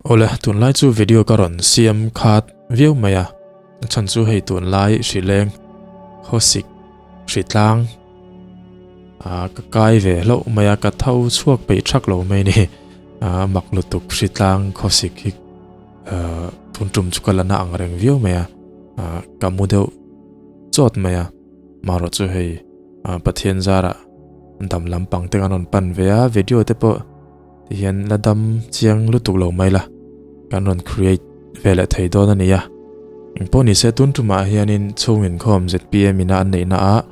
Awle, tunlai chu video ka rawn siam khat viau mai a, a chhan chu hei tunlai hrileng khawsik hritlang ah ka kai ve hlauh mai a, ka tho chhuak peih thak lo mai a ni, ah mak lutuk hritlang khawsik hi ah tun tum chu ka la na ang reng viau mai a, ah ka mu deuh chawt mai a, marawh chu hei ah Pathian zarah dam lampang te kan rawn pan ve a, video te pawh. Ti hian la dam chiang lutuk lo mai la, kan rawn create ve leh thei dawn a ni a. Engpawh ni se tun tumah hianin chhung inkhawm zpm ina an neihna ah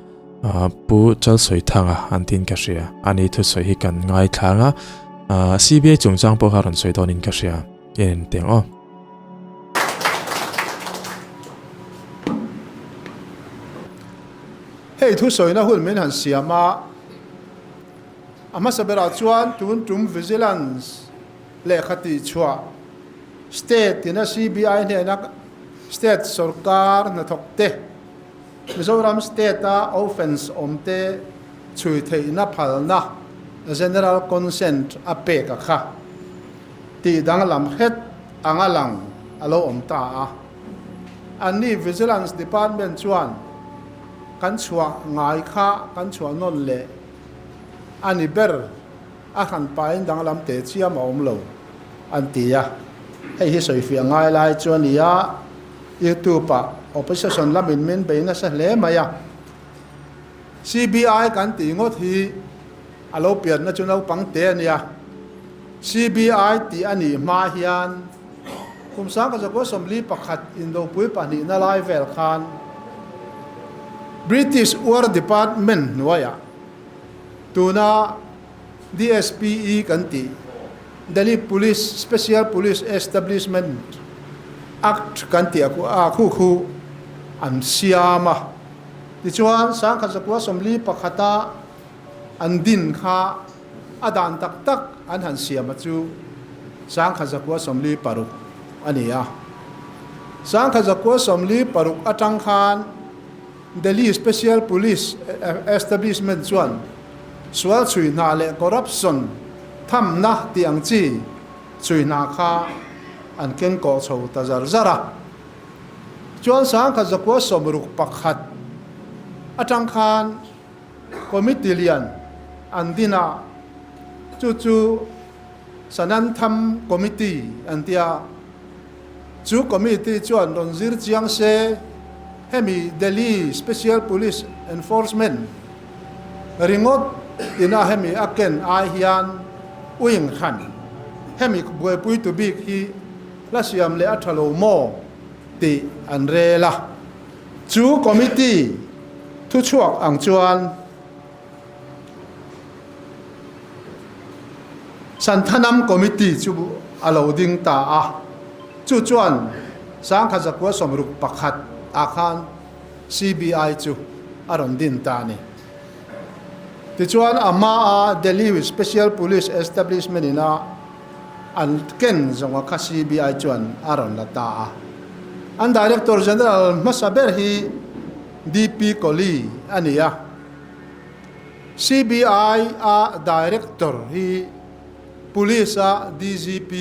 Pu Chalsawithanga an tiin ka hria. Ani thusawi hi kan ngaithlang a, CBI chungchang pawh kha rawn sawi dawnin ka hria. En teng aw. Hei thusawina hun min han siam a. A hmasa berah chuan tun tum Vigilance lehkha tihchhuah State ina CBI hnena State sawrkar hnathawkte Mizoram State-a offence awmte chhui theihna phalna General Consent a pek a kha tih danglam hret anga lang a lo awm ta a. Anni Vigilance Department chuan kan chhuah ngai kha kan chhuah nawn leh a ni ber, a han pain danglam teh chiam a awm lo, an ti a. Hei hi sawifiah ngai lai chu a ni a, YouTube-ah opposition lamin min bei nasa hle mai a. CBI kan tih ngawt hi a lo pianna chu naupang te a nia. CBI tih a nih hma hian kum 1941 indopui pahnihna lai vel khan British War Department hnuaiah tuna DSPE kan tih Delhi Police Special Police Establishment Act kan tih a khu khu an siam a. Tichuan 1941 a an din kha a dan tak tak an han siam a chu 1946 a ni a. 1946 atang khan Delhi Special Police Establishment chuan sual chhui hna leh corruption thamna tih ang chi chhui hna kha an keng kawh chho ta zar zar a. Chuan 1961 atang khan Committee lian an din a, chu chu Sanantham Committee an ti a. Chu committee chuan rawn zir chiang se, hemi Delhi Special Police Enforcement ringawt ina hemi a ken ai hian uing hran hemi buaipuitu bik hi la siam leh a tha lo maw tih an rel a. Chu committee thuchhuak ang chuan Santhanam Committee chu a lo ding ta a, chu chuan 1961 ah khan CBI chu a rawn din ta a ni. Tichuan a hmaa Delhi Special Police Establishment ina an ken zawnga kha CBI chuan a rawn la ta a. An Director General hmasa ber hi DP Kohli a ni a. CBI a Director hi Police a DGP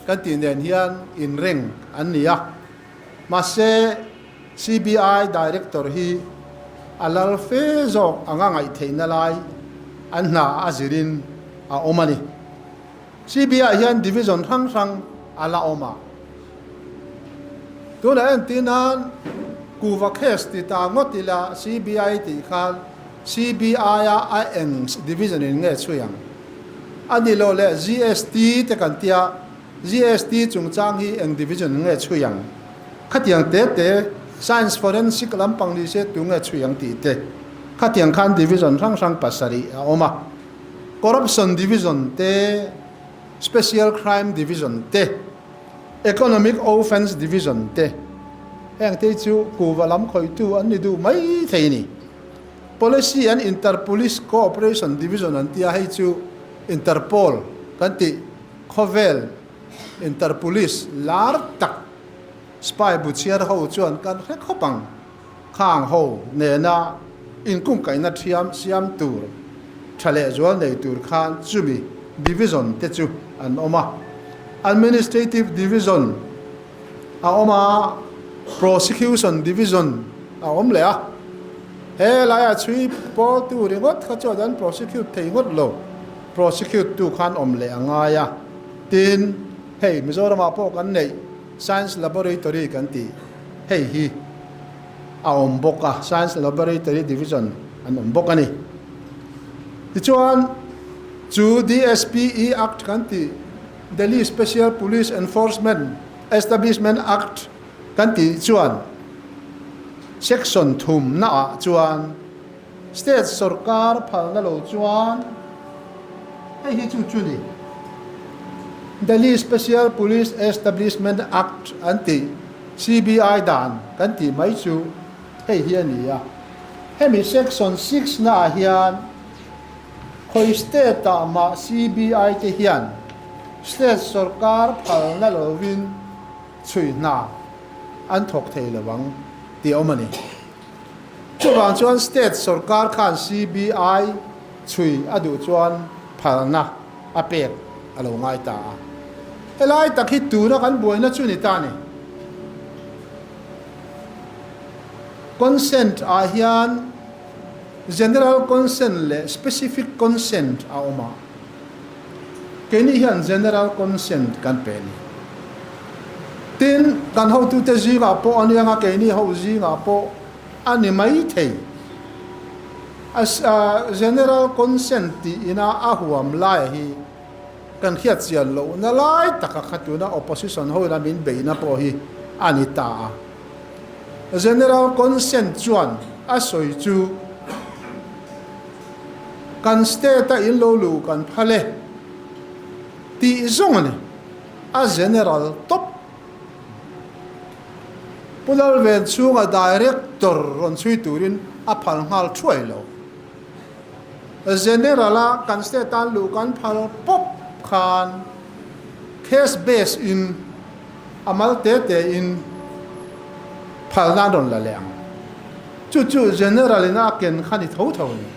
kan tih nen hian inreng an ni a. Mahse CBI Director hi a lal fe zawk anga ngaihtheihna lai an hna a zirin a awm a ni. CBI hian division hrang hrang a la awm a. Tunah entir nan kuhva case ti ta ngawt ila CBI tih khan CBI a a eng division in nge chhui ang? A ni lo leh GST te kan tia GST chungchang hi eng division in nge chhui ang? Khatiang te te Science Forensic lampang ni se tu nge chhui ang tih te khatiang khan division hrang hrang pasarih a awm a. Corruption Division te, Special Crime Division te, Economic Offence Division te, heng te chu kuhva lam khawihtu an ni duh mai thei a ni. Policy and Inter-Police Cooperation Division an ti a, hei chu Interpol kan tih khawvel Inter-Police lar tak spy bu chhiar ho chuan kan hre khawp ang. Khang ho nena inkungkaihna thiam siam tur tha leh zual nei tur khan chumi division te chu an awm a. Administrative Division a awm a, Prosecution Division a awm leh a. He laiah chhui pawltu ringawt kha chuan an prosecute thei ngawt lo, prosecute tu khan awm leh a ngai a. Tin, hei Mizoramah pawh kan neih Science Laboratory kan tih hei hi a awm bawk a, Science Laboratory Division an awm bawk a ni. Tichuan, chu DSPE Act kan tih, Delhi Special Police Enforcement Establishment Act kan tih chuan Section thumna ah chuan State sorkar phalna lo chuan hei hi chu chu ni Delhi Special Police Establishment Act an tih CBI dan kan tih mai chu hei hi a ni a. Hemi Section 6 na ah hian Khawi state ah mah CBI te hian state sorkar phalna lovin chhui hna an thawk thei lo ang tih a awm a ni. Chuvang chuan state sorkar khan CBI chhui a duh chuan phalna a pek a lo ngai ta a. Helai tak hi tuna kan buaina chu ni ta a ni. Consent ah hian General consent leh specific consent a awm a, keini hian general consent kan pe a ni. Tin, kan hotute zingah pawh a niang a, keini ho zingah pawh a ni mai thei. General consent tih ina a huam lai hi kan hriat chian lohna lai taka kha tuna opposition ho ina min beihna pawh hi a ni ta a. General consent chuan a sawi chu kan state a in lo luh kan phal e tih zawng a ni. A general tawp. Pu Lalven chhunga director rawn chhui turin a phal nghal thuai lo. General a kan state a luh kan phal pawp khan case base in A mal te te in phalna an rawn la leh ang. Chu chu General in a ken kha ni tho tho a ni.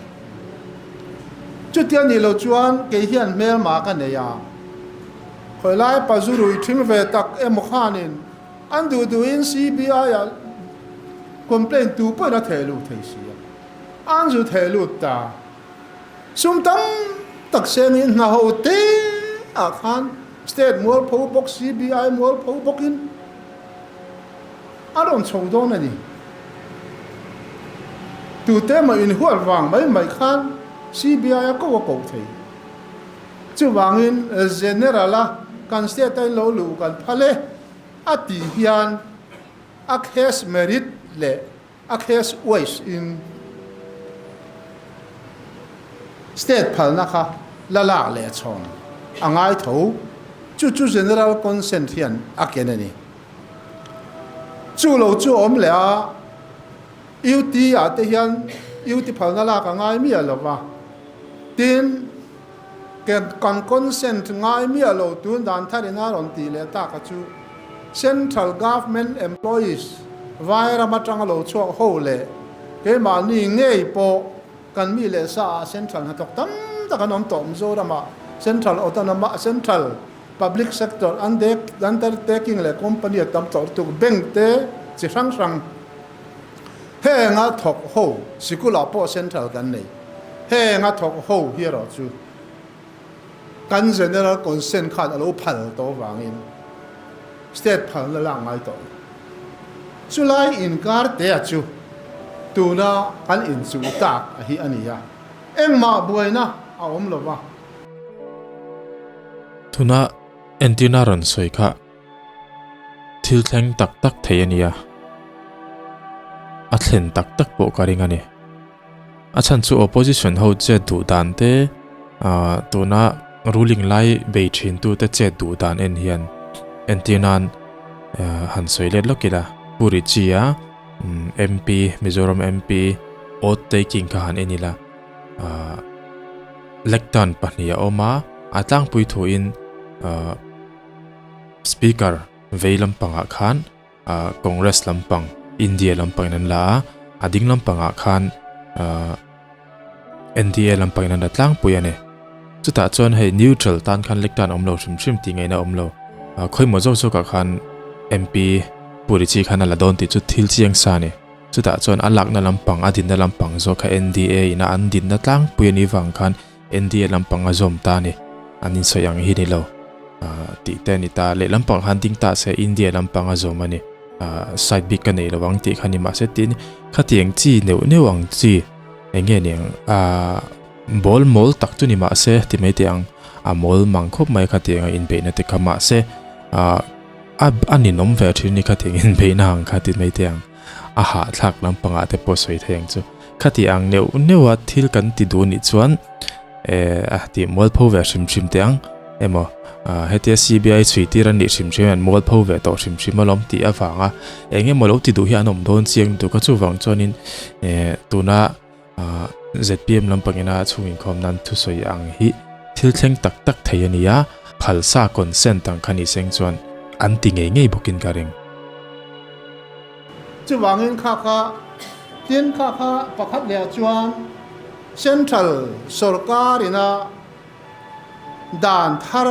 Chutia nih lo chuan kei hian hmelma ka nei a. Khawilai pa zu rui thing ve tak emaw khanin an duh duhin CBI ah complaint tu pawhin a theh lut thei si a. An zu theh lut ta. Sum tam tak sengin hna ho te ah khan State mualpho bawk CBI mualpho bawkin a rawn chho dawn a ni. Tute emaw inhuat vang mai mai khan CBI a ko a koh thei. Chuvangin General a kan state a in lo luh kan phal e a tih hian a case merit leh A case wise in state phalna kha la lak leh chhawng a ngai tho. Chu chu general consent hian a ken a ni. Chu lo chu a awm leh a, UT ah te hian UT phalna lak a ngai miah lo va. Tin, kan consent ngai miah lo tun dan thar in a rawn tih leh tak a chu Central Government Employees vai ram atanga lo chhuak ho leh keimahni ngei pawh kan mi leh sa ah Central hnathawk tam tak an awm tawh Mizoram ah Central Autonomous Central Public Sector Undertaking leh Company a tam tawh lutuk Bank te chi hrang hrang Henga thawk ho sikul ah pawh central kan nei. Henga thawk ho hi erawh chu kan general consent khan a lo phal tawh avangin state phalna lak ngai tawh lo. Chulai inkar te a chu tuna kan inchuh tak a hi a ni a, engmah buaina a awm lo va. Tuna entirna rawn sawi kha Thil thleng tak tak thei a nia. A thlen tak tak pawh ka ring a ni. A chhan chu opposition ho chet duh dan te, ah tuna ruling lai bei thin tu te chet duh dan en hian entir nan han sawi let lawk ila. Pu Richie a MP, Mizoram MP oath taking kha han en ila. Ah lectern pahnih a awm a, a tlangpui thuin ah. Speaker vei lampangah khan Congress lampang, India lampangin an la a, a ding lampangah khan NDA lampangin an la tlangpui a ni. Chutah chuan hei neutral tan khan lek tan awm lo hrim hrim tih ngaihna awm lo. Khawimaw zawk zawkah khan MP Pu Richie khan a la dawn tih chu thil chiang sa a ni. Chutah chuan a lakna lampang, a dinna lampang zawk kha NDA ina an dinna tlangpui a nih vang khan NDA lampang a zawm ta a ni. An insawi ang hi ni lo tih te a ni ta. Leh lampang khan ding ta se India lampang a zawm a ni. Side bik ka nei lo ang tih kha ni mahse tin khatiang chi neuh neuh ang chi eng nge niang Bawl mawl tak chu ni mahse ti mai teh ang, a mawl mang khawp mai khatiang a inbeihna te kha mahse ah a a ninawm ve thin ni khatiang inbeihna ang kha ti mai teh ang, a hahthlak lampangah te pawh sawi thei ang chu. Khati ang neuh neuh a thil kan ti duh nih chuan eh a tih mualpho ve hrim hrim teh ang emaw ah hetia CBI chhui tir a nih hrim hrim hian mualpho ve tawh hrim hrim alawm tih avanga eng emaw lo ti duh hi an awm dawn chiang lutuk a chuvang chuanin eh tuna ZPM lampangina chhung inkhawm nan thusawi ang hi thil thleng tak tak thei a ni a, phalsa consent ang kha ni seng chuan an ti ngei ngei bawkin ka ring. Chuvangin kha kha tin kha kha pakhat leh ah chuan Central sorkar ina dan thar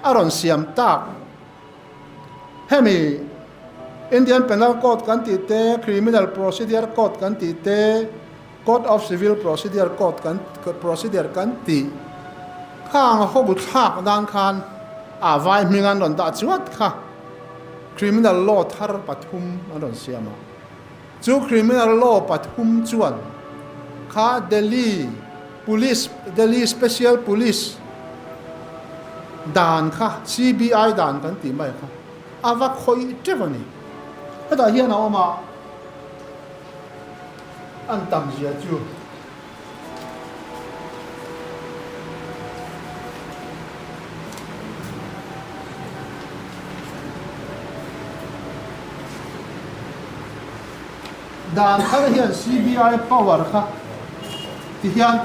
a rawn siam tak. Hemi Indian Penal Code kan tih te, Criminal Procedure Code kan tih te, Code of Civil Procedure Code kan Procedure kan tih khang ho bu thlak dan khan a vai hming an rawn dah chuat kha Criminal Law thar pathum an rawn siam a. Chu Criminal Law pathum chuan kha Delhi Police, Delhi Special Police dan kha, CBI dan kan tih mai kha a va khawih teuh a ni. Hetah hian a awm a, an tam zia chu. Dan thar hian CBI power kha ti hian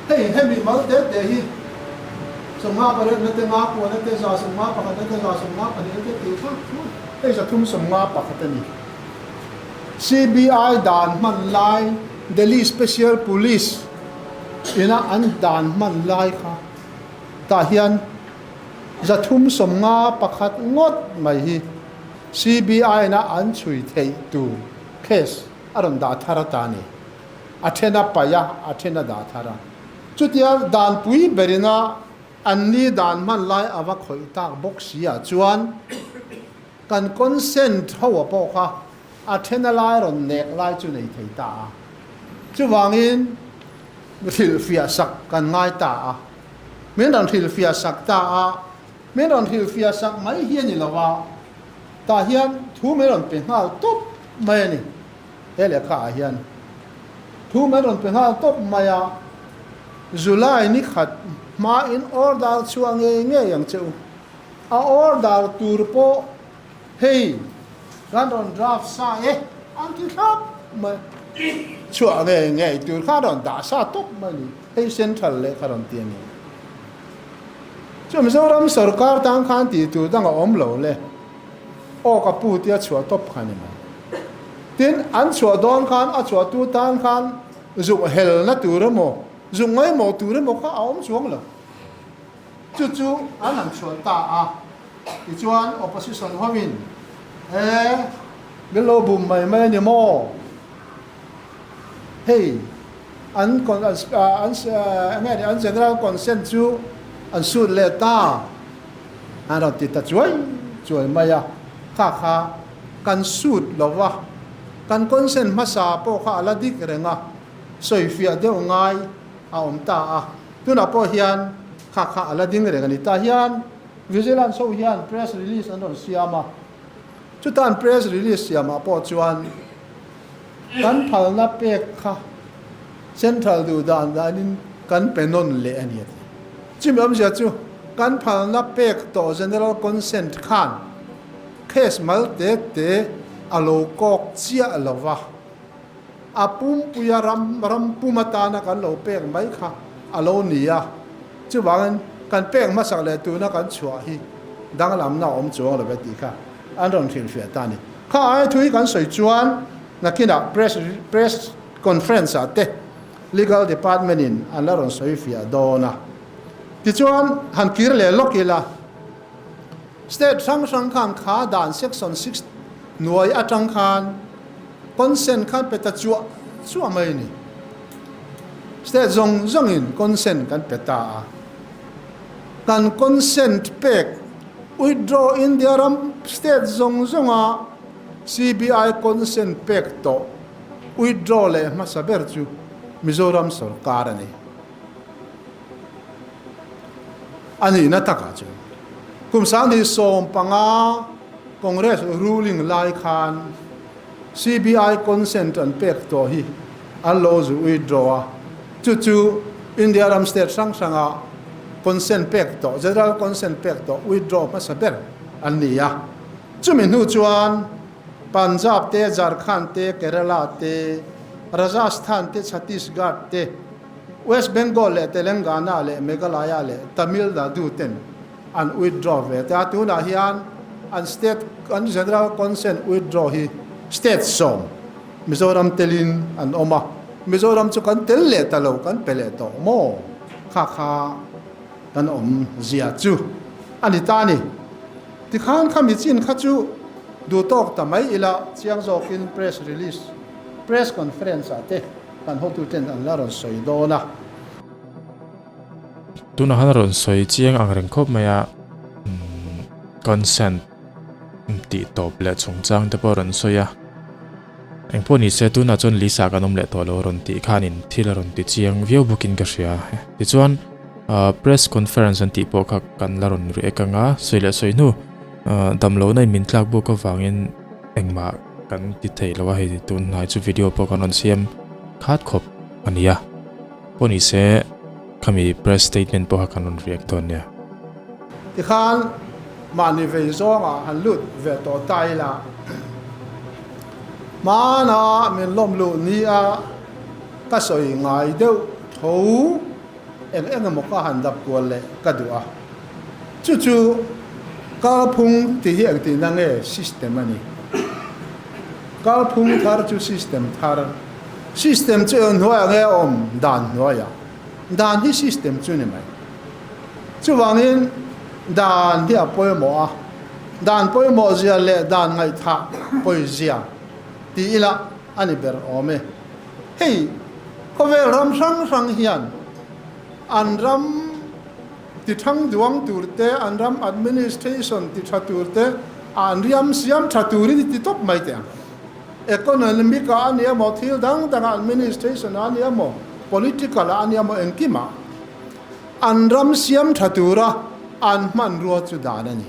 hei hemi mal te te hi sawmnga pariatna te nga puana te 151 na te 152 na te tih kha hei 351 a ni. CBI dan hman lai Delhi Special Police ina an dan hman lai kha tah hian 351 ngawt mai hi CBI ina an chhui theih tur case a rawn dah thar ata a ni. A then a paih a, a then a dah thar a. Chutia danpui berina an ni dan hman lai a va khawih tak bawk si ah chuan Kan consent ho a pawh kha a then a lai rawn nek lai chu nei thei ta a. Chuvangin hrilhfiah sak kan ngai ta a. Min rawn hrilhfiah sak ta a. Min rawn hrilhfiah sak mai hi a ni lo a, tah hian thu min rawn pe nghal tawp mai a ni. He lehkha ah hian thu min rawn pe nghal tawp mai a. July ni khat hmain order chhuah ngei ngei ang che u. A order tur pawh hei kan rawn draft sa e an ti thlap mai. Chhuah ngei ngei tur kha rawn dah sa tawp mai ni. Hei central leh kha rawn ti a ni. Chu Mizoram sorkar tan khan tih tur dang a awm lo le. Aw ka pu tia chhuah tawp kha ni mai. Tin, an chhuah dawn khan a chhuahtu tan khan zuk helna tur emaw, zuk ngaimawh tur emaw kha a awm chuang lo. Chu chu an han chhuah ta a, tichuan opposition hoin, E, min lo bum mai mai a ni maw? Hei, an enge an general consent chu an sut leh ta, an rawn ti ta chuai chuai mai a, kha kha kan sut lo va, kan consent hmasa pawh kha a la dik reng a, sawifiah deuh ngai a awm ta a. Tunah pawh hian kha kha a la ding reng a ni. Tah hian Vigilance ho hian press release an rawn siam a, chutan press release siamah pawh chuan kan phalna pek kha Central duh dan danin kan pe nawn leh a ni a ti. Chumi awmzia chu kan phalna pek tawh General Consent khan case mal te te a lo kawk chiah lo va. A pumpuia ram ram pum atana kan lo pek mai kha a lo ni a, chuvangin kan pek hmasak leh tuna kan chhuah hi danglamna a awm chuang lo ve tih kha an rawn hrilhfiah ta a ni. Kha aia thu hi kan sawi chuan nakinah press press conference ah te legal department in an la rawn sawi fiah dawn a. Tichuan han kir leh lawk ila. State hrang hrang khan kha dan section 6 hnuai atang khan consent khan pe ta chuah chuah mai a ni. State zawng zawngin consent kan pe ta a. Kan consent pek withdraw India ram state zawng zawnga CBI consent pek tawh withdraw leh hmasa ber chu Mizoram sorkar a ni. A nihna takah chuan kum 2015 Congress ruling lai khan CBI consent an pek tawh hi an lo zu withdraw a, chu chu India ram state hrang hranga consent pek tawh, general consent pek tawh withdraw hmasa ber an ni a. Chumi hnu chuan Punjab te, Jharkhand te, Kerala te, Rajasthan te, Chhattisgarh te, West Bengal leh Telangana leh Meghalaya leh Tamil Nadu ten an withdraw ve ta. Tunah hian an state an general consent withdraw hi state sawm Mizoram telin an awm a. Mizoram chu kan tel leh ta lo, kan pe leh tawh maw? Kha kha kan awm zia chu a ni ta a ni. Tikhan kha mi chin kha chu duh tawk ta mai ila chiang zawkin press release, press conference ah te kan hotuten an la rawn sawi dawn a. Tunah khan a rawn sawi chiang ang reng khawp mai a, consent tih tawp leh chungchang te pawh a rawn sawi a. Engpawh ni se tunah chuan Lisa kan awm leh tawh lo a rawn tih khanin thil a rawn ti chiang viau bawkin ka hria. Tichuan press conference an tih pawh kha kan la rawn react ang a, sawi leh sawi hnu damlohna in min tlak bawk avangin engmah kan ti thei lo a, hei tun hnai chu video pawh kan rawn siam khat khawp a ni a. Pawh ni se khami press statement pawh kha kan rawn react dawn nia. Tikhan mahni vei zawngah han lut ve tawh ta ila, hmana min lawm luh nia ka sawi ngai deuh tho eng eng emaw ka han dap kual leh ka duh a. Chu chu kalphung tih hi engtihna nge system a ni. Kalphung thar chu system thar. System chu eng hnuaiah nge a awm? Dan hnuaiah. Dan hi system chu ni mai. Chuvangin dan hi a pawimawh a, dan pawimawh zia leh dan ngaihthah pawi zia ti ila a ni ber awm e. Hei khawvel ram hrang hrang hian an ram ti thang duang tur te, an ram administration ti tha tur te, an riam siam tha turin i ti tawp mai teh ang. Economic ah a ni emaw, thil dang dang ah, administration ah a ni emaw, political ah a ni emaw, engkim ah an ram siam tha tura an hmanrua chu dan a ni.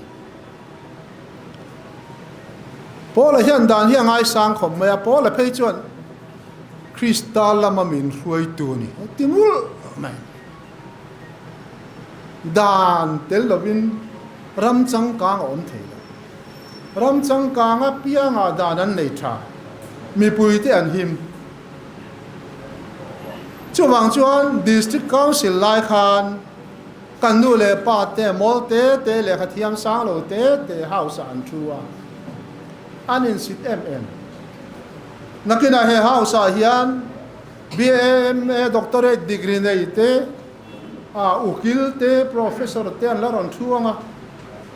Paula hian dan hi a ngaisang khawp mai a, Paula phei chuan Krista lama min hruaitu a ni a ti mulh mai. Dan tel lovin ram changkang a awm thei lo. Ram changkang apiangah dan an nei tha, mipuite an him. Chuvang chuan District Council lai khan kan nu leh pa te mawl te te lehkha thiam sang lo te te house ah an thu a, an insit em em. Nakinah he house ah hian BAMA Doctorate degree nei te, A ukil te, professor te an la rawn thu ang a,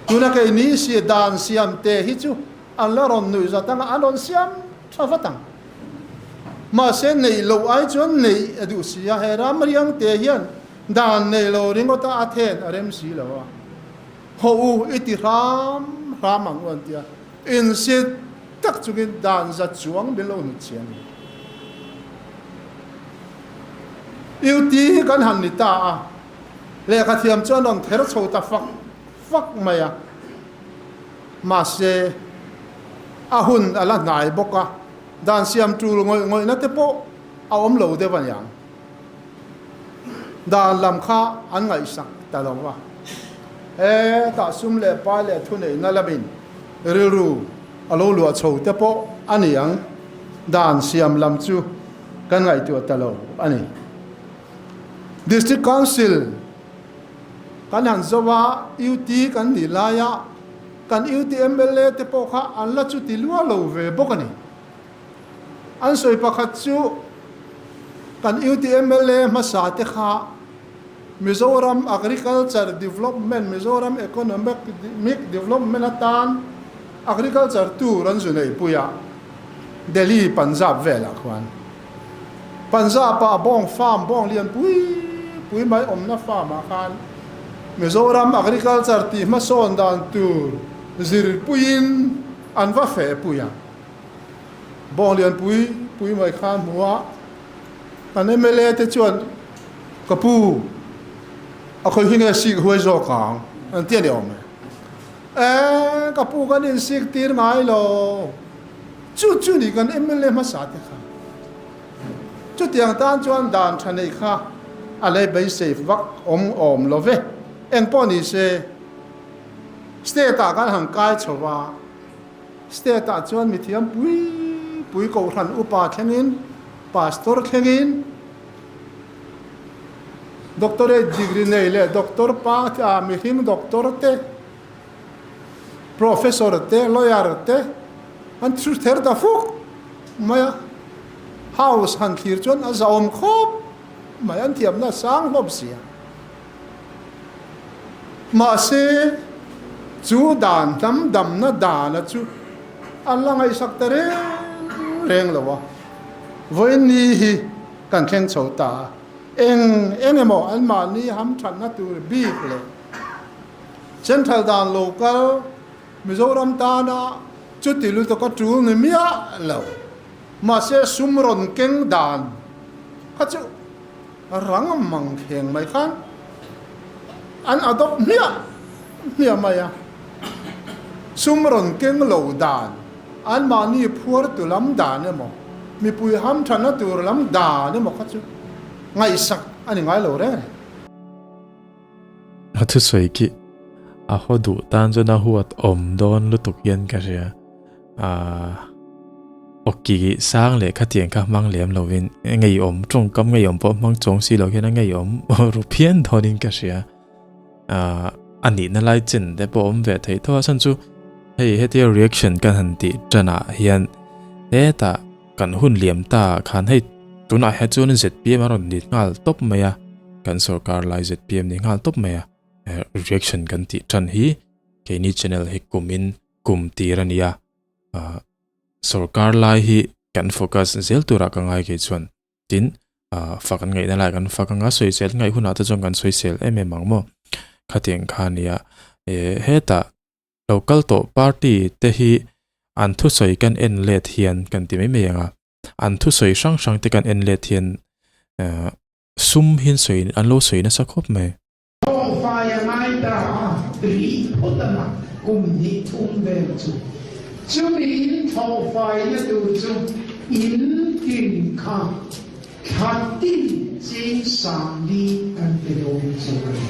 tuna kei ni si dan siam te hi chu an la rawn nuih zat ang a, an rawn siam tha vat ang. Mahse neih loh ai chuan neih a duh si a, he ram riang te hian dan neih lo ringawt a, a then a rem si lo a. Haw u i ti hram hram ang u an ti a, insit tak chungin dan za chuang min lo hnut chhian a ni. UT hi kan han ni ta a, lehkha thiam chuan rawn ther chho ta fak fak mai a, mahse a hun a la hnai bawk a, dan siam tul ngawih ngawihna te pawh a awm lo deuh a niang. Dan lam kha an ngaihsak ta lo va, hetah sum leh pai leh thuneihna lamin rilru a lo luah chho te pawh a ni ang, dan siam lam chu kan ngaihtuah ta lo a ni. District Council kan han zo a, UT kan nih laia kan UT mla te pawh kha an la chuti lua lo ve bawk a ni. An sawi pakhat chu kan UT mla hmasa te kha. Mizoram Agriculture Development, Mizoram Economic Development atan Agriculture tour an zu neihpui a, Delhi, Punjab velah khuan. Punjab ah bawng farm, bawng lian pui pui mai awmna farm ah khan Mizoram Agriculture tih hmasawn dan tur zirpuiin an va feh pui a. Bawng lian pui pui mai khan hmu a, kan mla te chuan ka pu a khawi hi nge sik huai zawk ang an ti a ni awm e. E ka pu kan insik tir ngai lo, chu chu ni kan mla hmasa te kha. Chutiang tan chuan dan tha nei kha a lei beisei vak awm awm lo ve. Engpawh ni se state ah kan han kai chho va. State ah chuan mithiam pui pui kohhran upa thlengin, pastor thlengin, doctorate degree nei leh doctor pa ah mihring doctor te, professor te, lawyer te an thu ther ta fuk mai a. House han thlir chuan a zahawm khawp mai, an thiamna a sang hlawm si a. Mahse, chu dan hnam damna dana chu a la ngaihsak ta reng reng lo a. Vawiin ni hi kan thleng chho ta a, eng eng emaw anmahni hamthatna tur bik leh Central dan local Mizoram tana chuti lutuk a tul ni miah lo. Mahse, sum rawn keng dan kha chu rang mang kheng mai khan an adopt hmiah hmiah mai a, sum rawn keng lo dan, anmahni phuartu lam dan emaw, mipui hamthatna tur lam dan emaw kha chu ngaihsak a ni ngai lo reng a ni. A thusawi khi a haw duh tan chuan a huat awm dawn lutuk hian ka hria. Aaa awki sang leh khatiang kha hmang lem lovin ngeiawm tawngkam ngeiawm pawh hmang chawng si lo hian a ngeiawm ru phian dawnin ka hria. Aaa a nihna lai chen te pawh awm ve theih tho a chhan chu hei hetia reaction kan han tih tanah hian hetah kan hun liam ta khan hei tunah hian chuan zpm a rawn ni nghal tawp mai a kan sorkar lai zpm ni nghal tawp mai a reaction kan tih tan hi keini channel hi kumin kum tir a nia sorkar lai hi kan focus zel turah ka ngai kei chuan tin fak an ngaihna lai kan fak anga sawisel ngaih hunah te chuan kan sawisel em em ang maw khatiang kha a nia hetah lo kal tawh party te hi an thusawi kan en let hian kan ti mai mai ang a an thusawi hrang hrang te kan en let hian sum hi an sawi an lo sawi nasa khawp mai. Thawngfai a ngai ta a, rih phawt a nak kum hnih thum vel chu. Chumi in thawhfaina tur chu in tin kha thla tin cheng sangli kan pe dawn chu a ni.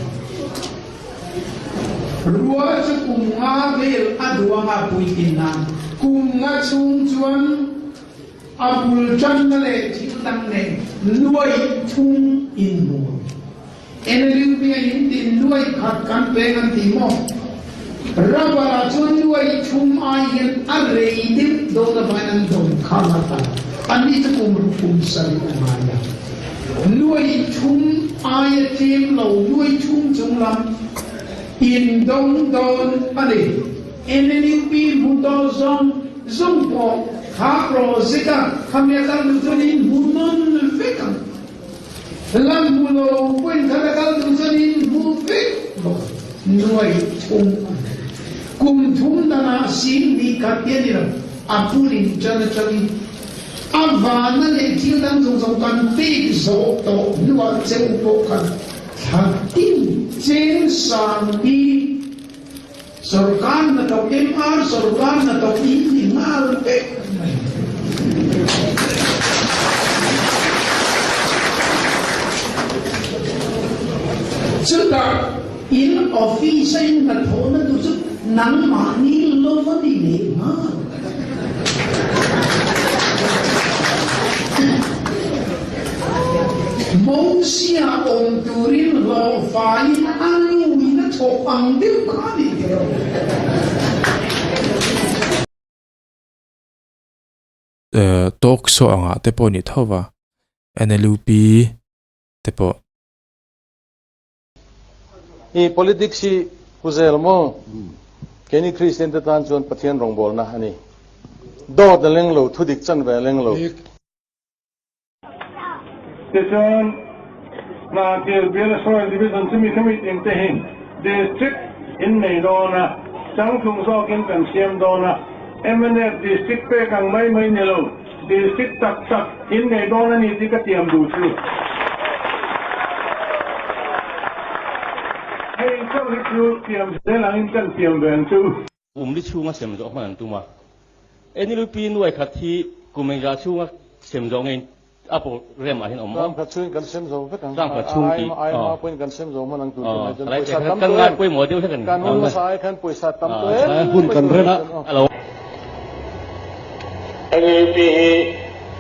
Rua chu kum nga vel a duang a puitlin nan kum nga chhung chuan a bul tanna leh thil dang nen nuai thum in hmu ang. NLUP a in tin nuai khat kan peng an ti maw? Rubber ah chuan nuai thum ai hian a rei deuh dawn avangin an dawn kha la ta. Anni chu kum ruk kum sarih a ngai a. Nuai thum aia tlem lo nuai thum chung lam in dawng dawn a ni. NLUP hmu tawh zawng zawng pawh kha project a khami a kal duh chuan in hmu nawn vek ang. Lam hmu lo point khat a kal duh chuan in hmu vek bawk nuai thum a ni. Kum thum danah sing hnih khat hi a ni lo, a pulin tan atangin a vana leh thil dang zawng zawng kan pek zawh tawh hnuah cheu pawh khan thla tin cheng sang hi Sorkar hnathawk MR sorkar hnathawk in ni nghal vek mai. Chutah in office a in hnathawhna tur chu nangmahni lo va ni leh nghal. Mosia awm turin hlawhfaiin a nuin a thawk ang deuh kha a ni teh o. Talk show angah te pawh a ni tho va, NLUP te pawh. I politics hi pu zel maw? Keini Kristian te tan chuan Pathian rawngbawlna a ni. Dawt a leng lo, thudik chanve a leng lo. Tichuan, Hnahthil biala Soil Division chumi committee te hi District in nei dawn a, changtlung zawkin kan siam dawn a, mnf District pek ang mai mai ni lo, District tak tak in nei dawn a ni tih ka tiam duh chu. Hei chauh hi chu tiam zel angin kan tiam ve ang chu. Kum li chhunga sem zawh hman an tum a. NLUP nuai khat hi kum engzah chhunga sem zawh ngei a program ah hian awm Tlang khat chhungin kan sem zo vek ang. Tlang khat chhung tih. Aima pawhin kan sem zo hman ang tur chu mai chuan pawisa tam tawh em? Pawimawh deuh hlek a ni. Kan hun hmasa ai khan pawisa tam tawh em? Hun kan ren a. NLUP hi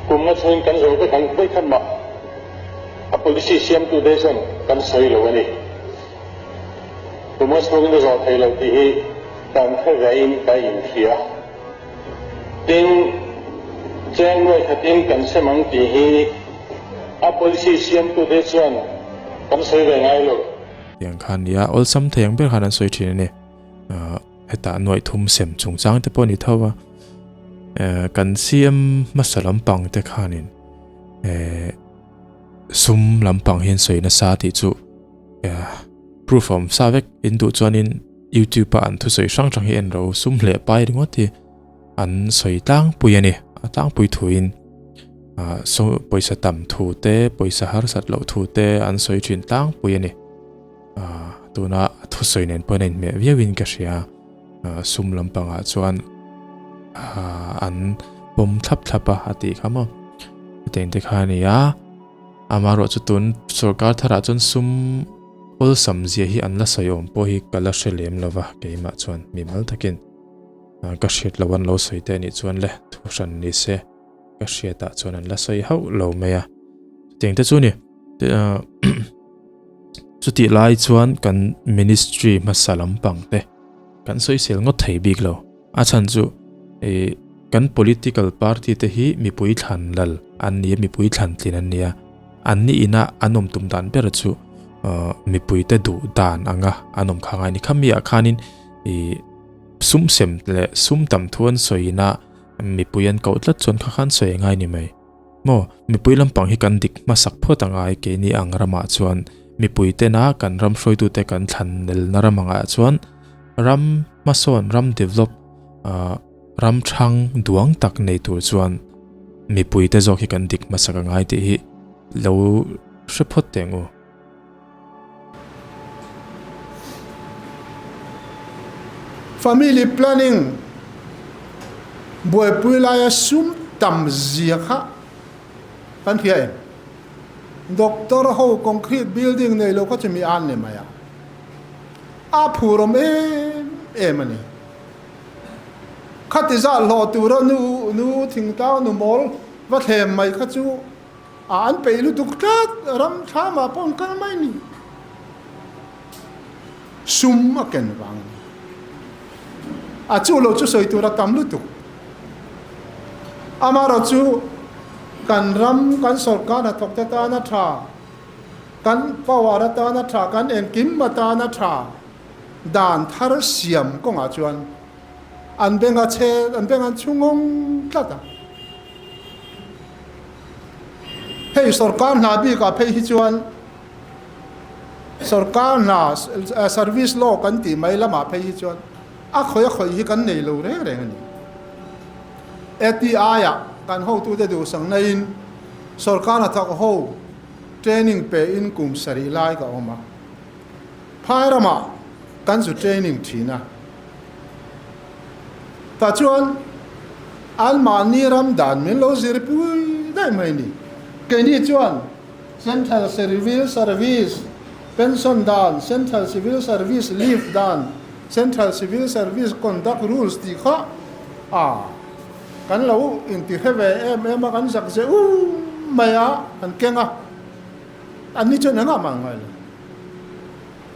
kum nga chhungin kan zo vek ang vawikhat mah a policy siamtute chuan kan sawi lo a ni. Tuma chhungin a zawh thei lo tih hi kan hre vein ka inhria. Tin, cheng nuai khatin kan sem ang tih hi a policy siamtute chuan kan sawi ve ngai lo. Tiang khan nia awlsam thei ang ber khan an sawi thin a ni. Hetah nuaih thum sem chungchang te pawh a ni tho a. Kan CM hmasa lampang te khanin sum lampang hian sawi nasa tih chu Proof a awm sa vek in duh chuanin YouTube a an thusawi hrang hrang hi en ro sum hleh pai ringawt hi an sawi tlangpui a ni a tlangpui thuin ah so pawisa tam thu te pawisa harsat loh thu te an sawi thin tlangpui a ni ah tuna a thusawi nen pawh a inhmeh viau in ka hria ah sum lampangah chuan ah an pawm thlap thlap a a tih kha maw hetiang te kha a ni a. Amaherawh chu tun sorkar tharah chuan sum awlsam zia hi an la sawi awm pawh hi ka la hre lem lo va, keimah chuan mimal takin ka hriat lo an lo sawi te anih chuan le thu hran ni se ka hriatah chuan an la sawi hauh lo mai a. Chutiang te chu ni chutih lai chuan kan ministry hmasa lampang te kan sawisel ngawt thei bik lo. A chhan chu ih kan political party te hi mipui thlan lal an ni a, mipui thlan tlin an ni a. An ni ina an awm tum dan ber chu mipui te duh dan anga an awm kha ngai a ni. Khami ah khanin ih sum sem leh sum tam thu an sawi ina mipui an koh tlat chuan kha khan sawi a ngai ni mai. Maw mipui lampang hi kan dik hmasak phawt a ngai keini ang ramah chuan mipui tena kan ram hruaitute kan thlan nelna ram angah chuan ram hmasawn ram develop ah ram thang duang tak nei tur chuan mipui te zawk hi kan dik hmasak a ngai tih hi lo hre phawt teh ang u. Family planning buaipui laia sum tam zia kha kan hria em? Doctor ho concrete building nei lo kha chu mi an ni mai a, a phur awm em em a ni. Khati zah hlawh tura nu nu thingtlang nu mawl va thlem mai kha chu A an peih lutuk tlat, ram thlamah pawh an kal mai ni. Sum a ken vang a ni. A chu lo chu sawi tur a tam lutuk. Amaherawh chu kan ram, kan sawrkar hnathawk te tan a tha, kan power atan a tha, kan engkim atan a tha, dan thar siam kawngah chuan an beng a chhe, an beng an chhu ngawng tlat a. Hei sorkar hna bikah phei hi chuan sorkar hna service law kan tih mai lamah phei hi chuan a khawi a khawi hi kan nei lo reng reng a ni. ATI-ah kan hotute duhsak naiin sorkar hnathawk ho training pein kum sarih lai ka awm a. Phai ramah kan zu training thin a. Tah chuan anmahni ram dan min lo zir pui daih mai ni. Keini chuan Central Civil Service Pension dan, Central Civil Service Leave dan, Central Civil Service Conduct Rules tih kha a kan lo inti hre ve em em a, kan zak zeh um mai a, kan keng a. Anni chuan engah mah an ngai lo.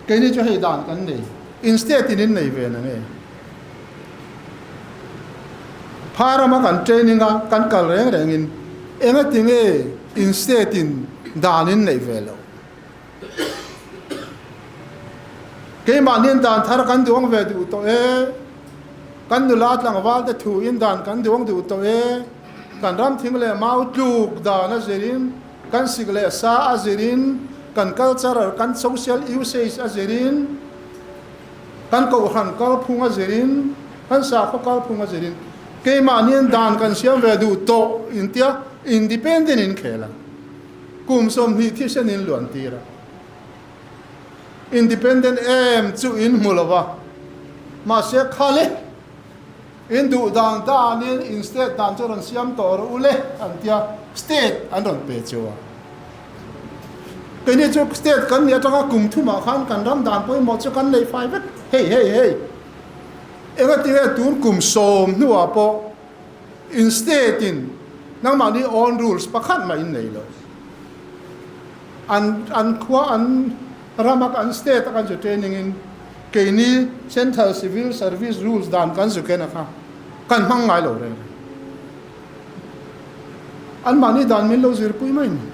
Keini chu hei dan kan nei, in state in in nei ve na nge? Pha rama kan training a, kan kal reng reng in engati nge in state in dan in neih ve loh? Keimahniin dan thar kan duang ve duh tawh e, kan nula tlangval te thuin dan kan duang duh tawh e, kan ram thing leh mau tluk dan a zirin, kan sik leh sa a zirin, kan cultural, kan social usage a zirin, kan kohhran kalphung a zirin, kan sakhaw kalphung a zirin keimahniin dan kan siam ve duh tawh intia independent in khel a, kum 20 thisen in luan tir a. Independent em chu in hmu lo va, mahse khale in duh dan danin in state dan chu rawn siam tawh rawh u le an tia state an rawn pe cheu a. Keini chu state kan nih atanga kum thumah khan kan ram dan pawimawh chu kan nei fai vek hei hei hei. Engatinge tun kum 10 hnuah pawh in state in nangmahni own rules pakhat mah in nei lo. An an khua an rama an state a kan zu training in keini Central Civil Service Rules dan kan zu ken a kha kan hmang ngai lo reng reng. An mahni dan min lo zirpui mai ni.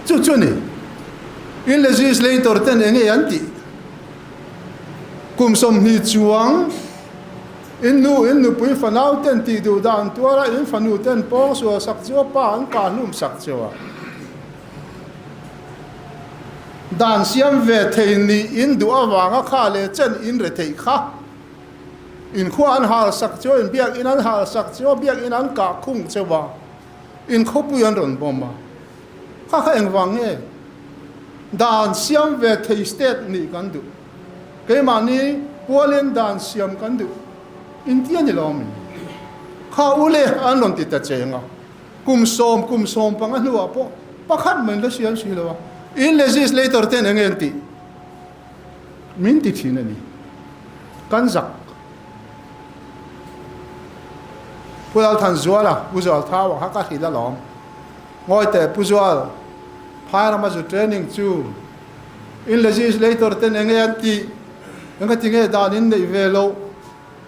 Chu chu ni. In legislator ten enge an tih? Kum 20 chuang In nu, in nupui fanau ten tih duh dan tuar a, in fanu ten pawng sual sak chu a pa an kah hlum sak cheu a. Dan siam ve thei nih in duh avanga kha leh chen in re theih kha. In khua an hal sak cheu a, in biak in an hal sak cheu a, biak in an kah khung cheu a, in khawpui an rawn bawm a. Kha kha engvang nge? Dan siam ve thei state nih kan duh. Keimahni pualin dan siam kan duh inti a ni lo mi? Kha u le an rawn ti ta cheng a, kum 10 kum 15 hnuah pawh pakhat mai la siam si lo a, in legislator ten enge an tih? Min ti thin a ni. Kan zak. Pu Lalthanzuala, Pu Zualthaua kha ka hrilh alawm. Ngawi teh Pu Zual, Phairama zu training chu In legislator ten enge an tih? Enga ti nge dan in neih ve loh?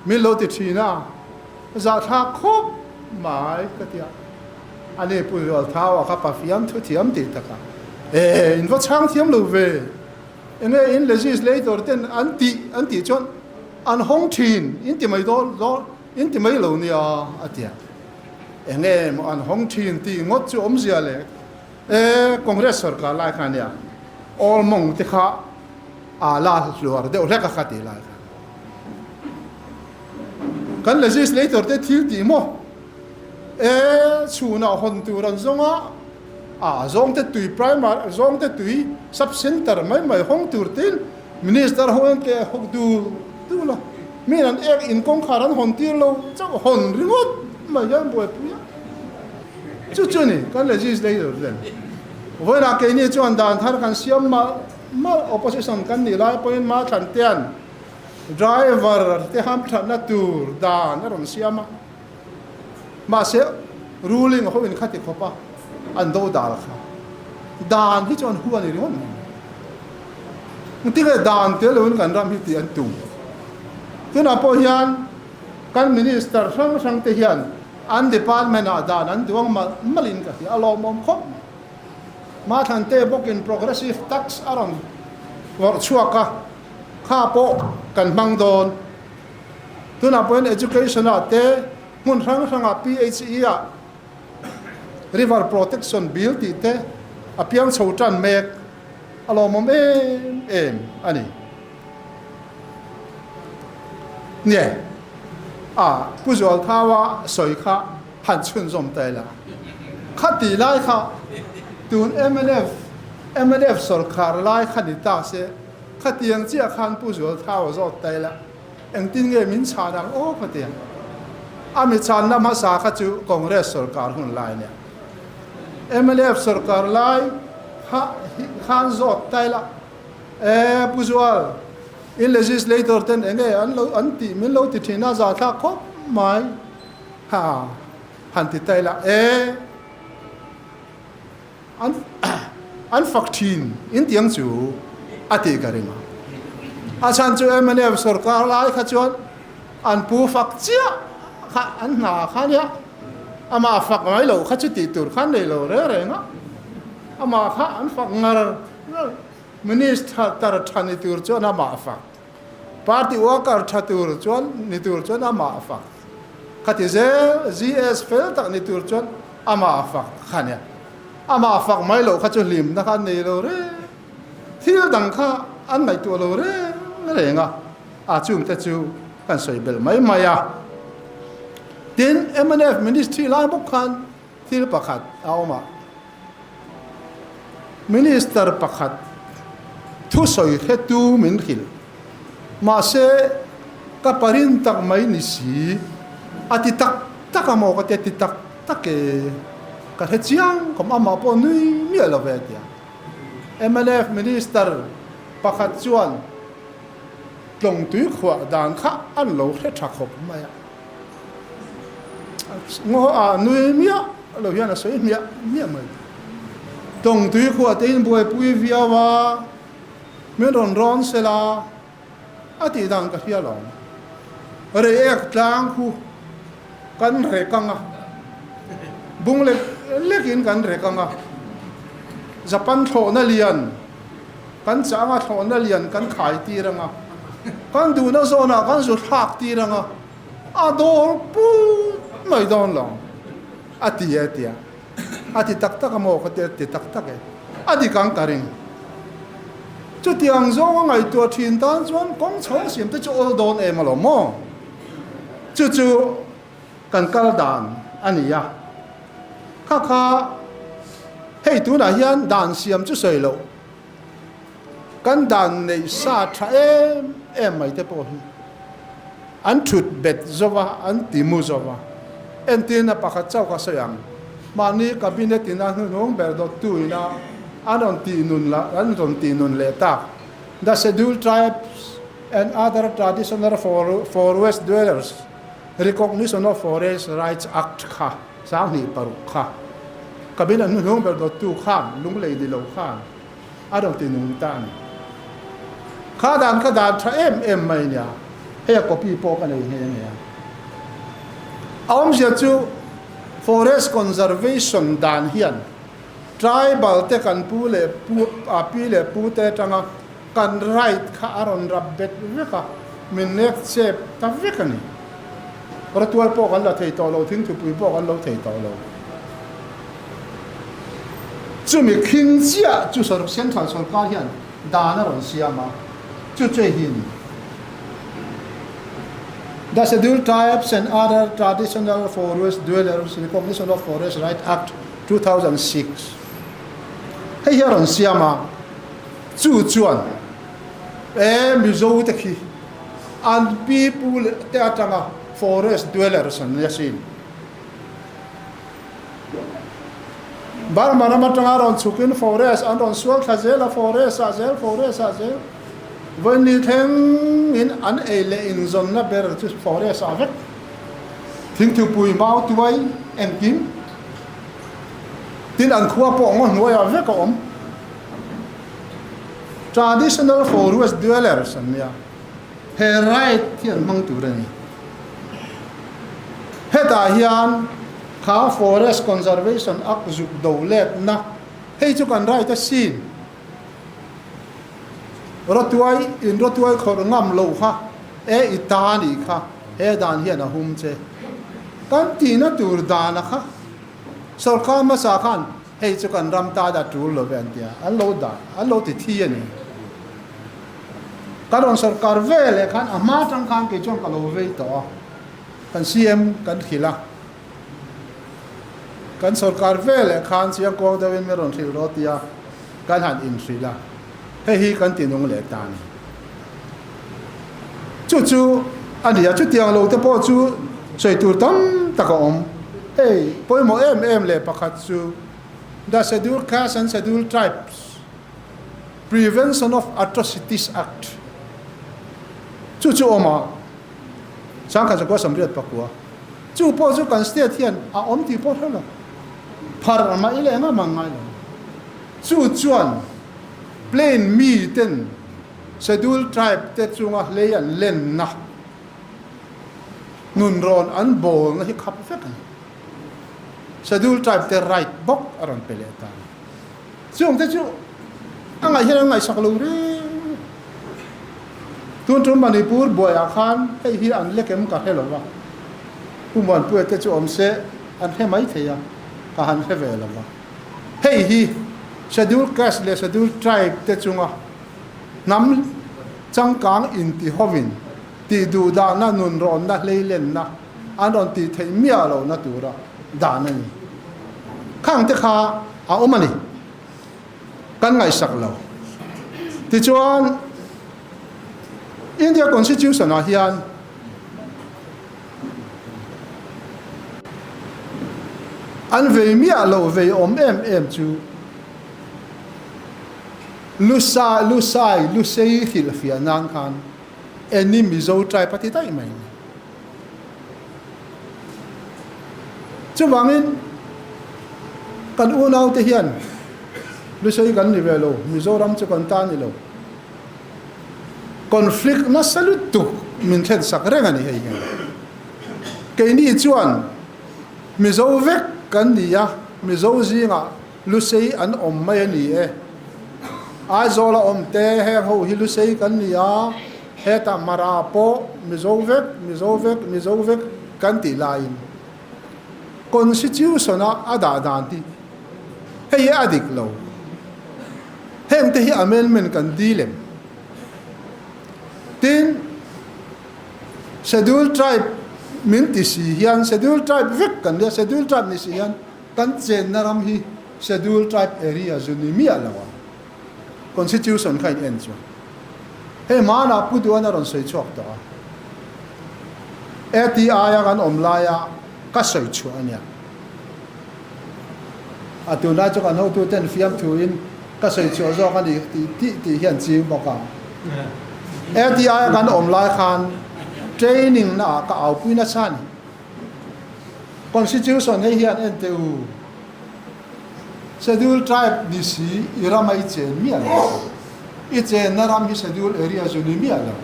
Min lo ti thin a, zahthlak khawp mai ka ti a. Ani Pu Zualthau-a kha pafiam thu thiam tih takah, E, in va chhang thiam lo ve. Enge in legislator ten an tih an tih chuan an hawng thin in ti mai dawn dawn in ti mai lo nia a ti a. Enge maw an hawng thin tih ngawt chu awmzia le? E, Congress sorkar lai kha ania, all mawng te kha a la hluar deuh hlek a kha tih lai kha. Kan legislator te thil tih maw? E, chhunah hawn tur an zawng a, a zawng te tui primary, zawng te tui sub center mai mai hawng tur tin minister ho an ke hawk dul dul a, mi an ek in kawngkhar an hawn tir lo chauh hawn ringawt mai hian buaipui a. Chu chu ni, kan legislator ten vawiinah keini chuan dan thar kan siam malh malh, opposition kan nih lai pawhin Mathlan tean driver te hamthatna tur dan a rawn siam a, mahse ruling ho in khati khawp a an do dal kha dan hi chuan hu a ni ringawt mai. Engtin nge dan tel loin kan ram hi tih an tum? Tunah pawh hian kan minister hrang hrang te hian An department ah dan an duang malh malh in ka hria, a lawmawm khawp mai. Mathlan te bawkin progressive tax a rawn vawrh chhuak a, kha pawh kan hmang dawn. Tunah pawhin education ah te hmun hrang hrang ah PHE ah river protection bill tih te a piang chho tan mek, a lawmawm em em a ni. Nge a Pu Zualthaua sawi kha han chhunzawm ta ila. Kha ti lai kha tun mnf mnf sawrkhar lai kha ni ta se khatiang chiah khan Pu Zualthaua zawt ta ila engtin nge min chhan ang aw khatiang. A mi chhanna hmasa kha chu Congress sawrkar hun lai nia. Mnf sawrkar lai kha khan zawt ta ila. E Pu Zual, in legislator ten enge an lo an tih min lo ti thin a zahthlak khawp mai ha han ti ta ila e an an fak thin in tiang chu a tih ka ring a. A chhan chu mnf sorkar lai kha chuan an pu fak chiah kha an hna kha nia amah fak mai lo kha chu tih tur khan nei lo reng reng a amah kha an fak ngar ngar. Minister tha ni tur chuan amah fak. Party worker tha tur chuan ni tur chuan amah fak. Khati zel GS fel tak ni tur chuan amah fak kha nia. Amah fak mai loh kha chu hlimna kha an nei lo reng. Thil dang kha an ngaihtuah lo reng reng a, a chungte chu kan sawi belh mai mai a. Tin, mnf Ministry lai bawk khan thil pakhat a awm a, Minister pakhat thusawi hretu min hrilh. Mahse, ka parin tak mai ni si, a ti tak tak a maw ka ti a, ti tak tak e, ka hre chiang khawm, amah pawh nui miah lo ve a ti a. Mnf Minister pakhat chuan tlawngtui khuah dan kha an lo hre tha khawp mai a, ngaw ah nui miah lo hian a sawi hmiah hmiah mai. Tlawngtui khuah te in buaipui viau a, min rawn rawn sela a tih dan ka hria lo. Reiek tlang khu kan rek ang a, bung lek lekin kan rek ang a, Japan thlawhna lian kan chah ang a, thlawhna lian kan khai tir ang a, kan duhna zawnah kan zu thlak tir ang a, a dawr put mai dawn lo a ti e tia, a ti tak tak a maw ka ti a ti tak tak e, a dik ang ka ring. Chutiang zawnga ngaihtuah thin tan chuan kawng chho siam te chu awl dawn em alawm maw? Chu chu kan kal dan a ni a, kha kha hei tunah hian dan siam chu sawi loh, kan dan neih sa tha em em mai te pawh hi an thut bet zo va, an ti mu zo va. Entirna pakhat chauh ka sawi ang, mahni cabinet ina hnuhnung ber dawttu ina an rawn tih nun la, an rawn tih nun leh tak, The Scheduled Tribes and Other Traditional Forest Dwellers Recognition of Forest Rights Act kha 2006 kha Cabinet hnuhnung ber dawttu khan lunglei ni lo khan a rawn ti nung ta a ni. Kha dan kha dan tha em em mai nia, hei a copy pawh ka nei nghe nghe a. A awmzia chu Forest Conservation dan hian Tribal te kan pu leh pu a pi leh pu te atanga kan right kha a rawn rap bet vek a, min nek chep ta vek a ni. Ratual pawh kan la thei tawh lo, thingthupui pawh kan lo thei tawh lo. Chumi khing chiah chu Central sawrkar hian dan a rawn siam a, chu chu hi a ni. The Scheduled Tribes and Other Traditional Forest Dwellers Recognition of Forest Right Act 2006 Hei hi a rawn siam a, chu chuan e Mizo te khi an pi pu leh te atanga forest dwellers an nia sin. Burma ram atanga rawn chhukin forest an rawn sual thla zel a, forest ah zel, forest ah zel. Vawiin thleng in an ei leh inzawnna ber chu forest ah vek. Thingthupui mau tuai engkim tin an khua pawh ngaw hnuaiah vek a awm. Traditional forest dwellers an nia, he right hi an hmang tur a ni. Hetah hian kha Forest Conservation Act zuk do letna hei chu kan right a sin. Rawtuai in rawtuai khawrh ngam lo kha e i ta nih kha he dan hian a hum che. Kan tihna tur dana kha sawrkar hmasa khan hei chu kan ram ta da tul lo ve an tia, an lo dan, an lo ti thi a ni. Kan rawn sawrkar ve leh khan a hma tang khan kei chuan ka lo vei tawh a, kan CM kan hrilh a. Kan sawrkar ve leh khan chiang kuang deuhin min rawn hrilh rawh tia kan han inhrilh a, hei hi kan ti nung leh ta a ni. Chu chu a ni a, chutiang lo te pawh chu sawi tur tam tak a awm. Hei pawimawh em em leh pakhat chu The Scheduled Castes and Scheduled Tribes Prevention of Atrocities Act chu chu awm a, 1984. Chu pawh chu kan state hian a awm tih pawh hre lo. Phar mah ila engah mah ngai lo. Chu chuan plain mi ten Scheduled Tribe te chunga hlei an lenna nunrawn an bawlna hi khap vek a ni. Scheduled Tribe te right bawk a rawn pe leh ta a ni. Chungte chu. A ngaih hian an ngaihsak lo reng. Tun tum Manipur buaiah khan hei hi an lek em ka hre lo va, Pu Muanpuia te chu awm se an hre mai thei a, ka han hre ve lo va. Hei hi Schedule Caste leh Schedule Tribe te chunga hnam changkang intihovin tih duhdahna nunrawnna hleilenna an rawn tih theih miah lohna tura dan a ni. Khang te kha a awm a ni. Kan ngaihsak lo. Tichuan, India Constitution ah hian an vei miah lo vei awm em em chu Lusa, Lusai, Lusei hrilhfiah nan khan Any Mizo tribe a ti daih mai a ni. Chuvangin kan unaute hian Lusei kan ni ve lo, Mizoram chu kan ta ni lo. Conflict nasa lutuk min thlen sak reng a ni hei hian. Keini chuan Mizo vek kan ni a, Mizo zingah Lusei an awm mai a ni e. Aizawl a awm te heng ho hi Lusei kan ni a, hetah Mara pawh Mizo vek, Mizo vek, Mizo vek kan tih laiin Constitution a a dah dan hi hei hi a dik lo. Heng te hi amendment kan dil em? Tin, Schedule Tribe min ti si hian Schedule Tribe vek kan nia, Schedule Tribe ni si hian Kan chenna ram hi Schedule Tribe area zu ni miah lo a, Constitution kha in en chuan hei hmanah Pu Duan a rawn sawi chhuak tawh a, ATI a kan awm laia ka sawi chhuah a nia. A tunlai chu kan hotuten fiamthuin ka sawi chhuah zawk a ni tih tih tih hian ching bawk a. ATI a kan awm lai khan training naah ka aupui nasa a ni. Constitution hei hian en teh u, Schedule Tribe ni si i rama i chen miah lo, i chenna ram hi Schedule Area zu ni miah lo,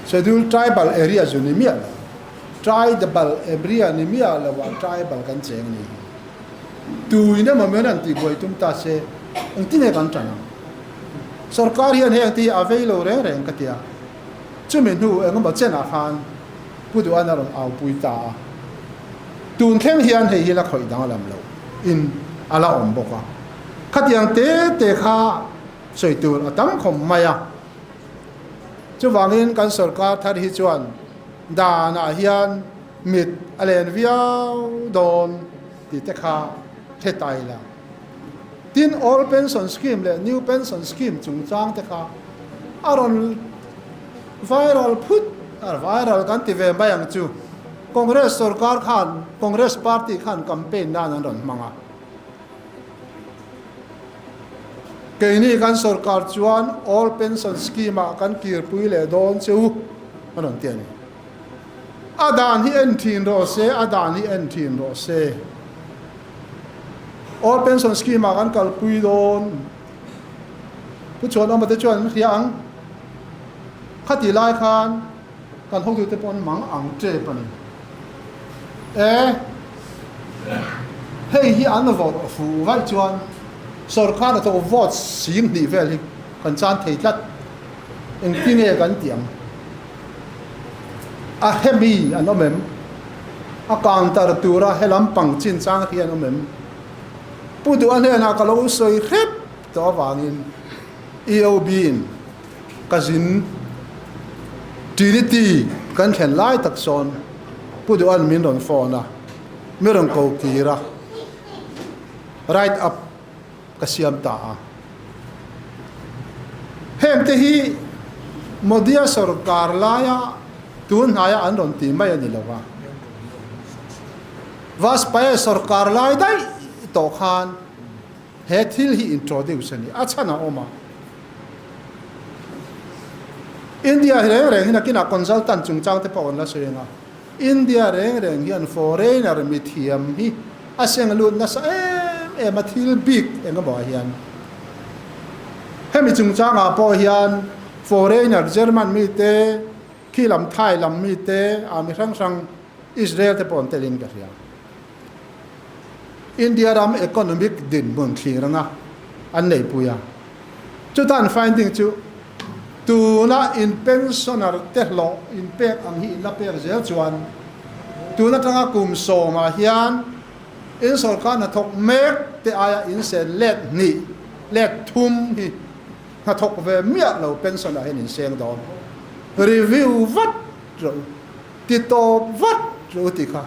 Schedule Tribal Area zu ni miah lo, Tribal Area ni miah lo ah Tribal kan cheng ni hi. Tuin emaw men an tihbuai tum ta se, engtin nge kan tan ang? Sorkar hian heng te hi a vei lo reng reng ka ti a, chumi hnu engemaw chenah khan Pu Duan a rawn aupui ta a, tun thleng hian hei hi la khawih danglam lo in a la awm bawk a, khatiang te te kha sawi tur a tam khawm mai a. Chuvangin kan sorkar thar hi chuan danah hian mit a len viau dawn tih te kha hre ta ila. Tin, Old Pension Scheme leh New Pension Scheme chungchang te kha a rawn Viral phut a viral kan ti ve mai ang chu. Congress sorkar khan Congress party khan campaign nan an rawn hmang a. Keini kan sorkar chuan Old Pension Scheme ah kan kirpui leh dawn che u an rawn ti a ni. A dan hi en thin rawh se, a dan hi en thin rawh se. Old Pension Scheme ah kan kalpui dawn. Pu Chuanawma te chuan an hria ang. Khati lai khan kan hotute pawh an mang ang tep a ni. E, hei hi an vote fuh vaih chuan sorkar hnathawk vote sing hnih vel hi kan chan thei tlat. Engtin nge kan tih ang? A hemi an awm em? A counter tura helam pang chinchang hi an awm em? Pu Duha hnenah ka lo sawi hrep tawh avangin EOB in ka zin Trinity kan thlen lai tak sawn Pu Duha'n min rawn phone a, mi rawn ko kir a, write up ka siam ta a. Heng te hi Modia sorkar laia tun hnaia an rawn ti mai a ni lo va. Vajpayee sorkar lai daih tawh khan he thil hi introduce a ni. A chhan a awm a. India hi reng reng hi nakinah consultant chungchang te pawh an la sawi ang a. India reng reng hian foreigner mithiam hi a seng lut nasa em em a thil bik eng emaw ah hian. Hemi chungchangah pawh hian foreigner German mite, khi lam Thai lam mite, a mi hrang hrang Israel te pawh an telin ka hria. India ram economic dinhmun thlir anga an neihpui a. Chuta an finding chu tuna in pensioner te hlawh in pek ang hi in la pek zel chuan tun atanga kum sawmah hian in sawrkar hnathawk mek te aia in sen let hnih let thum hi hnathawk ve miah lo pension ah hian in seng dawn. Review vat rawh u, ti tawp vat rawh u tih kha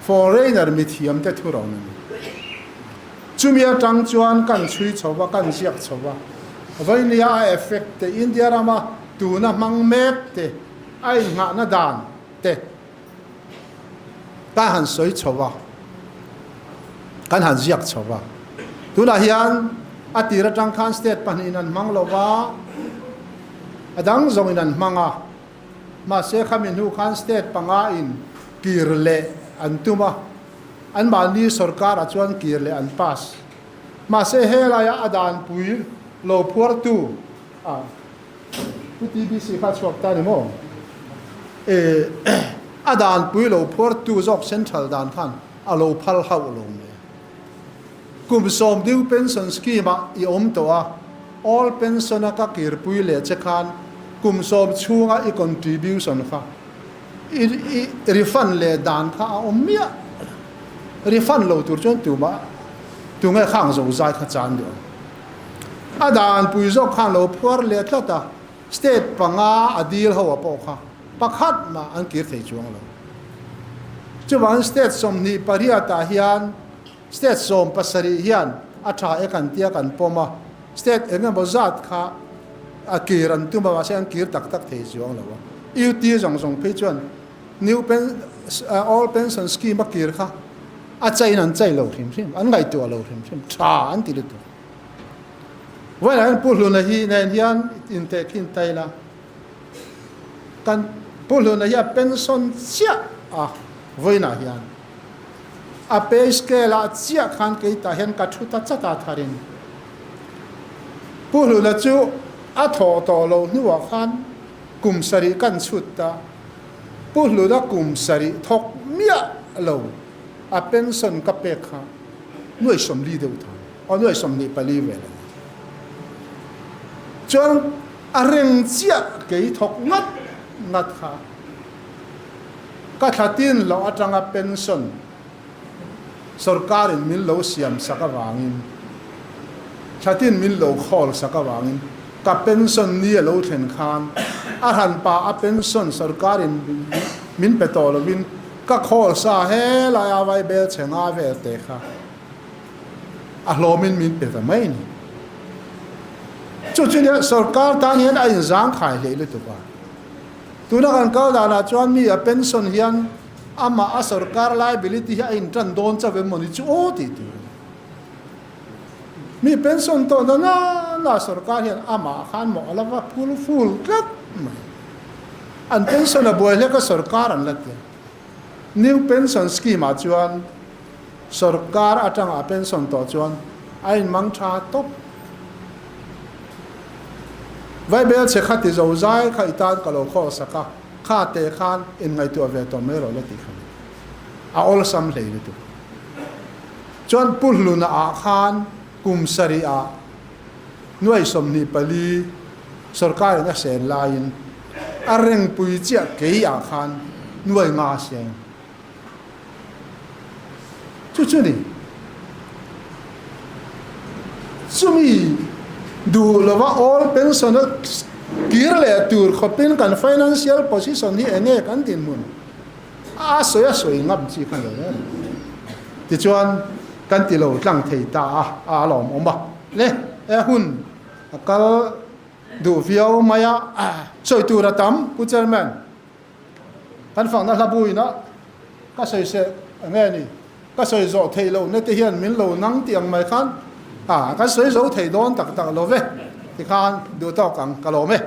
foreigner mithiam te thu rawn a ni. Chumi atang chuan kan chhui chho va, kan ziak chho va. Vainia a effect te, India rama tuna hmang mek te, a inghahna dan te kan han sawi chho va, kan han ziak chho va. Tunah hian a tir atang khan state pahnihin an hmang lo va, a dang zawngin an hmang a. Mahse khami hnu khan state panga in kir leh an tum a. Anmahni sorkarah chuan kir leh an pass. Mahse helaia a danpui lo phuartu a Pu TBC kha a chhuak ta ni maw? E a danpui lo phuartu zawk central dan khan a lo phal hauh lo mai. Kum sawm deuh pension scheme ah i awm tawh a, all pension a ka kirpui leh che khan kum sawm chhunga i contribution kha I refund leh dan kha a awm miah lo. Refund lo tur chuan tumah tunge khang zo zai kha chan duh ang. A dan pui zawk khan lo phuar leh tlat a, state panga a deal ho a pawh kha pakhat mah an kir thei chuang lo. Chuvangin state 28 ah hian state 17 hian a tha e kan tia kan pawm a, state eng emaw zat kha a kir an tum a, mahse an kir tak tak thei chuang lo a. UT zawng zawng phei chuan new pen all pension scheme a kir kha a chaiin an chai lo hrim hrim, an ngaihtuah lo hrim hrim, tha an ti lutuk. Vawiinah hian Pu Hluna hi nen hian intehkhin ta ila, kan Pu Hluna hi a pension chiah a vawiinah hian. A pay scale ah chiah khan kei tah hian ka thu ta chat a tharin. Pu Hluna chu a thawh tawh loh hnuah khan kum sarih kan chhut ta. Pu Hluna kum sarih thawk miah lo a pension ka pek kha nuai sawmli deuh tho, aw nuai 24 vel a ni. Chuan a reng chiah kei thawk ngat ngat kha. Ka thlatin loh atanga pension sorkarin min lo siam sak avangin, thlatin min lo khawl sak avangin ka pension ni a lo thlen khan a hranpa a pension sorkarin min pe tawh lovin ka khawl sa helai a vaibel chhe nga vel te kha a hlawmin min pe ta mai a ni. Chu chu nia sorkar tan hian a inzangkhai hlei lutuk a. Tuna kan kal danah chuan mi a pension hian amah a sorkar liability hi a intan dawn chauh em mawni chu aw tih tur a ni. Mi pension tawh na na na sorkar hian amah khan mawh a la va phul ful tlat mai. An pension a buai hlek a sorkar an la ti a. New pension scheme ah chuan sorkar atanga a pension tawh chuan a inmang tha tawp. Vaibel che kha ti zo zai kha i tan ka lo khaw sak a, kha te khan inngaihtuah ve tawh mai rawh la tih kha ni. A awlsam hlei lutuk. Chuan Pu Hluna ah khan kum sarih ah nuai 24 sorkar in a sen laiin a rengpui chiah kei ah khan nuai nga seng. Chu chu ni. Chumi duh lova all pension a kir leh tur khawpin kan financial position hi eng nge kan dinhmun a sawi a sawi ngam chi kha ni em? Tichuan kan ti lo tlang thei ta a, a lawmawm a. Le, e hun a kal duh viau mai a, sawi tur a tam Pu Chairman. Kan fakna hla buina ka sawi se nge ni? Ka sawi zawh theih loh na te hian min lo nang tih ang mai khan a kan sawi zo thei dawn tak tak lo ve tikhan duh tawk ang ka lawm e.